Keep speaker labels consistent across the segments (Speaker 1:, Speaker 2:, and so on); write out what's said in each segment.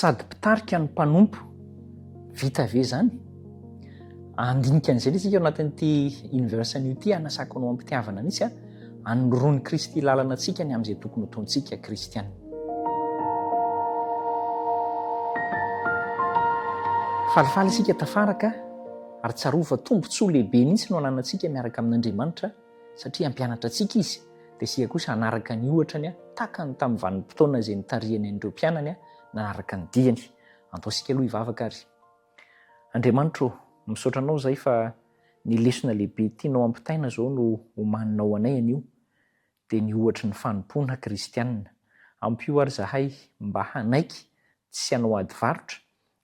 Speaker 1: Sady mpitarika no mpanompo, vita ve izany? Handinika an'izay indray isika ao anatin'ity universe anio ity, hanasako anao am-pitiavana mihitsy aho, hanoroan'i Kristy lalana antsika ny amin'izay tokony hotaontsika kristiana. Falifaly isika tafaraka ary tsarovy fa tombontsoa lehibe mihitsy no ananantsika miaraka amin'Andriamanitra satria hampianatra antsika Izy, dia isika kosa hanaraka ny ohatrany takany tamin'ny vanim-potoana izay nitarihany an'ireo mpianany nanaraka ny diany. Andao isika aloha hivavaka ary. Andriamanitra ô, misaotra Anao izahay fa ny lesona lehibe tianao hampitaina izao no omaninao anay anio, dia ny ohatry ny fanompoana kristianina. Ampio ary izahay mba hanaiky tsy hanao ady varotra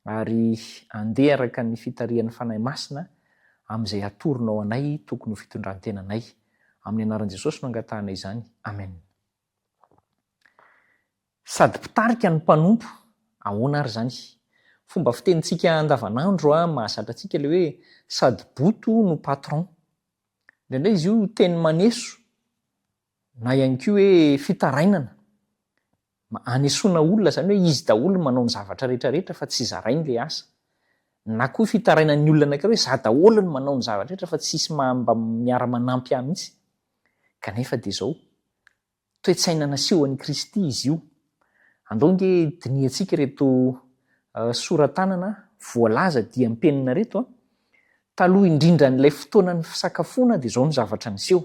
Speaker 1: ary andeha araka ny fitarihan'ny Fanahy Masina amin'izay atoronao anay tokony ho fitondran-tenanay. Amin'ny anaran'i Jesosy no angatahanay izany. Amen. Sady mpitarika no mpanompo, ahoana ary izany? Fomba fitenintsika andavanandro mahazatra antsika ilay hoe sady boto no patron. Indraindray izy io teny maneso na ihany koa hoe fitarainana. Anesoana olona izany hoe izy daholo no manao ny zavatra rehetra rehetra fa tsy zarainy ilay asa. Na koa fitarainan'ny olona anankiray hoe za daholo no manao ny zavatra rehetra fa tsisy mba miara-manampy ahy mihitsy. Kanefa dia izao, toe-tsaina nasehon'i Kristy izy io. Andao ange dinihantsika ireto sora-tanana voalaza diam-penina ireto an! Taloha indrindran'ilay fotoanan'ny fisakafoana dia izao ny zavatra niseho.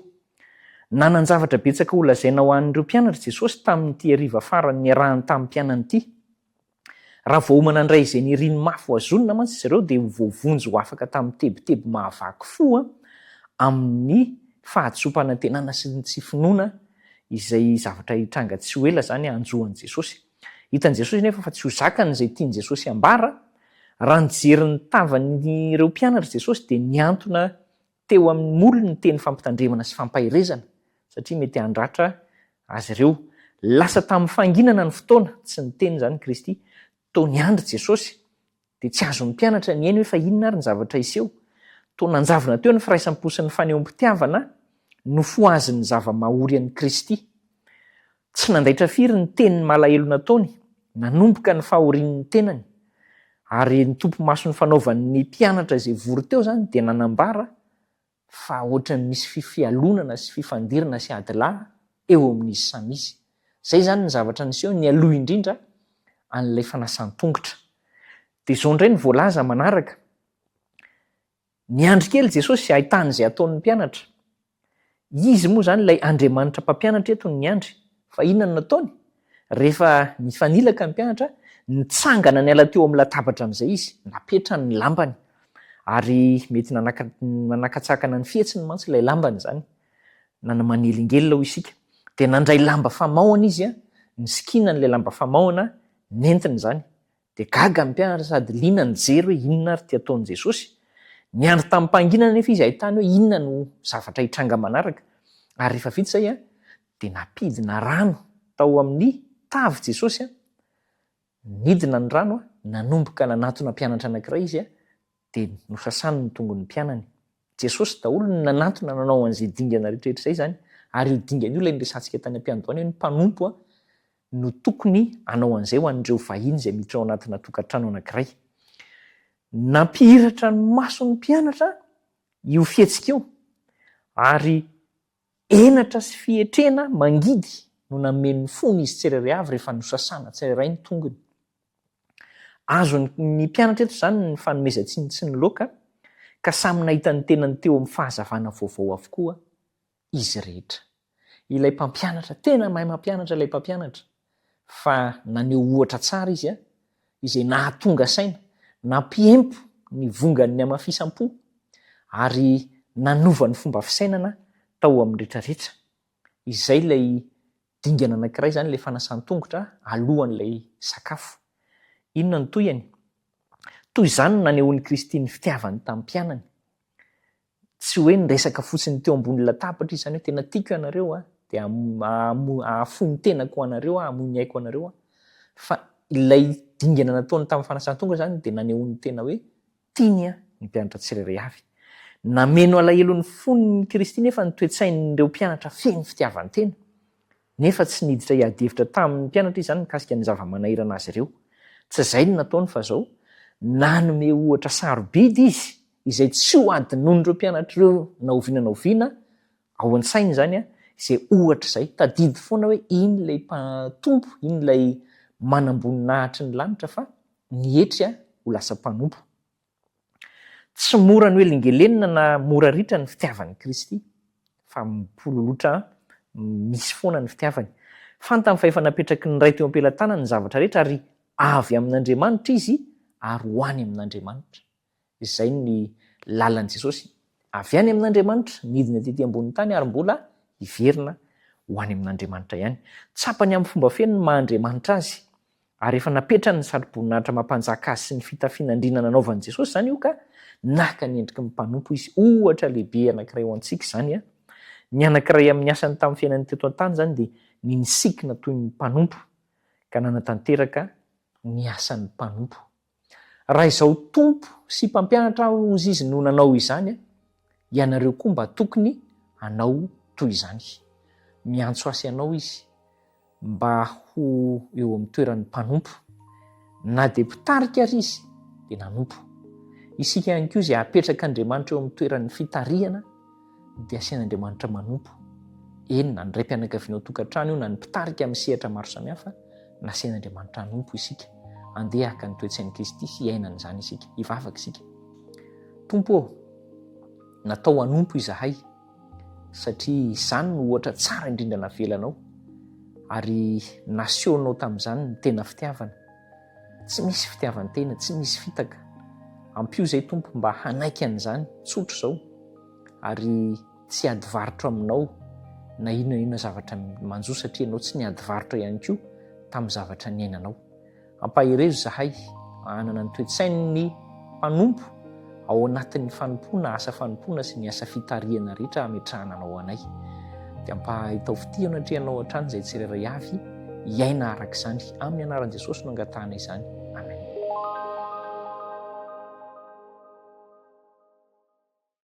Speaker 1: Nanan-javatra betsaka holazaina ho an'ireo mpianatra Jesosy tamin'ity hariva farany niarahany tamin'ny mpianany ity. Raha voaomana handray izay niriny mafy ho azonina mantsy izy ireo dia ho voavonjy ho afaka tamin'ny tebiteby mahavaky fo amin'ny fahadisoam-panantenana sy ny tsy finoana izay zavatra hitranga tsy ho ela izany hanjo an'i Jesosy. Hitan'i Jesosy anefa fa tsy ho zakany izay tian'i Jesosy hambara. Raha nijery ny tavan'ireo mpianatra Jesosy dia nihantona teo amin'ny molony ny teny fampitandremana sy fampaherezana satria mety handratra azy ireo. Lasa tamin'ny fahanginana ny fotoana, tsy niteny izany Kristy, toa niandry Jesosy, dia tsy azon'ny mpianatra nihaino hoe fa inona ary ny zavatra hiseho. Toa nanjavona teo ny firaisam-po sy ny fanehoam-pitiavana nofohazin'ny zava-mahory an'i Kristy. Tsy nandaitra firy ny teniny malahelo nataony, nanomboka ny fahorian'ny tenany. Ary ny topi-maso nifanaovan'ny mpianatra izay vory teo izany dia nanambara fa ohatran'ny misy fifialonana sy fifandirana sy adilahy eo amin'izy samy izy. Izay izany ny zavatra niseho nialoha indrindra an'ilay fanasan-tongotra. Dia izao indray no voalaza manaraka, Niandry kely Jesosy hahitany izay hataon'ny mpianatra. Izy moa izany ilay Andriamanitra mpampianatra eto no niandry. Fa inona no nataony? Rehefa nifanilaka ny mpianatra, nitsangana niala teo amin'ny latabatra amin'izay izy, napetrany ny lambany. Ary mety nanakatsakana ny fihetsiny mantsy ilay lambany izany, na ny manelingelina hoy isika. Dia nandray lamba famaohana izy, nisikinany ilay lamba famaohana, nentiny izany. Dia gaga ny mpianatra sady liana nijery hoe inona ary ity ataon'i Jesosy. Niandry tamim-pahanginana anefa izy hahitany hoe inona no zavatra hitranga manaraka. Ary rehefa vita izay, dia nampidina rano tao amin'ny tavy Jesosy. Nidina ny rano, nanomboka nanatona mpianatra anankiray izy, dia nosasany ny tongony mpianany. Jesosy daholo no nanantona nanao an'izay dingana rehetra rehetra izay izany, ary io dingana io ilay niresahantsika tany am-piandohana hoe ny mpanompo no tokony hanao an'izay ho an'ireo vahiny izay miditra ao anatina tokantrano anankiray. Nampihiratra ny mason'ny mpianatra io fihetsika io, ary henatra sy fietrena mangidy no nameno ny fony izy tsirairay avy rehefa nosasana tsirairay ny tongony. Azon'ny mpianatra eto izany ny fanomezan-tsiny tsy niloaka, ka samy nahita ny tenany teo amin'ny fahazavana vaovao avokoa izy rehetra. Ilay mpampianatra, tena mahay mampianatra ilay mpampianatra, fa naneho ohatra tsara izy izay nahatonga saina, nampiempo ny vongan'ny hamafisam-po ary nanova ny fomba fisainana tao amin'ny retraretra. Izay ilay dingana anankiray izany ilay fanasan-tongotra alohan'ilay sakafo. Inona no tohiny? Toy izany no nanehoan'i Kristy ny fitiavany tamin'ny mpianany. Tsy hoe niresaka fotsiny teo ambony latabatra izy izany hoe tena tiako ianareo a, dia hahafoy ny tenako ho anareo aho, hamoy ny aiko ho anareo aho. Fa ilay dingana nataony tamin'ny fanasan-tongotra izany dia nanehoany tena hoe tiany ny mpianatra tsirairay avy. Nameno alahelo ny fon'i Kristy nefa ny toe-tsain'ireo mpianatra feno fitiavan-tena. Nefa tsy niditra hiady hevitra tamin'ny mpianatra izy izany mikasika ny zava-manahirana azy ireo. Tsy izay no nataony fa izao, nanome ohatra sarobidy izy izay tsy ho adinoin'ireo mpianatra ireo na oviana na oviana, ao an-tsainy izany izay ohatra izay, tadidy foana hoe iny ilay Tompo, iny ilay manamboninahitry ny lanitra fa nietry ho lasa mpanompo. Tsy mora nohelingelenina na mora ritra ny fitiavan'i Kristy, fa mipololotra misy foana ny fitiavany. Fantany fa efa napetraky ny Ray teo am-pelatanany ny zavatra rehetra ary avy amin'Andriamanitra izy ary ho any amin'Andriamanitra. Izay ny lalan'i Jesosy, avy any amin'Andriamanitra, nidina tety ambonin'ny tany ary mbola hiverina ho any amin'Andriamanitra ihany. Tsapany amin'ny fomba feno ny maha-Andriamanitra azy. Ary efa napetrany ny satroboninahitra maha-mpanjaka azy sy ny fitafiana andriana nanaovan'i Jesosy izany io ka naka ny endriky ny mpanompo izy. Ohatra lehibe anankiray ho antsika izany. Ny anankiray amin'ny asany tamin'ny fiainany teto an-tany izany dia ny nisikina toy ny mpanompo ka nanatanteraka ny asan'ny mpanompo. Raha izaho Tompo sy Mpampianatra aho hozy izy no nanao izany, ianareo koa mba tokony hanao toy izany. Miantso ahy sy anao izy mba ho eo amin'ny toeran'ny mpanompo. Na dia mpitarika ary izy dia nanompo. Isika ihany koa izay apetrak'Andriamanitra eo amin'ny toeran'ny fitarihana dia asian'Andriamanitra manompo. Eny, na ny raim-pianakaviana ao an-tokantrano io na ny mpitarika amin'ny sehatra maro samihafa, nasian'Andriamanitra hanompo isika. Andeha haka ny toe-tsain'i Kristy hiaina an'izany isika. Hivavaka isika. Tompo ô, natao hanompo izahay satria izany no ohatra tsara indrindra navelanao ary nasehonao tamin'izany ny tena fitiavana. Tsy misy fitiavan-tena, tsy misy fitaka. Ampio izay Tompo mba hanaiky an'izany tsotra izao ary tsy hiady varotra aminao na inona na inona zavatra manjo satria ianao tsy niady varotra ihany koa tamin'ny zavatra niainanao. Ampaherezo izahay hanana ny toe-tsain'ny mpanompo ao anatin'ny fanompoana, asa fanompoana sy ny asa fitarihana rehetra hametrahana anao anay. Dia ampahitao fitia eo anatrehanao hatrany izay tsirairay avy hiaina araka izany. Amin'ny anaran'i Jesosy no angatahana izany. Amen.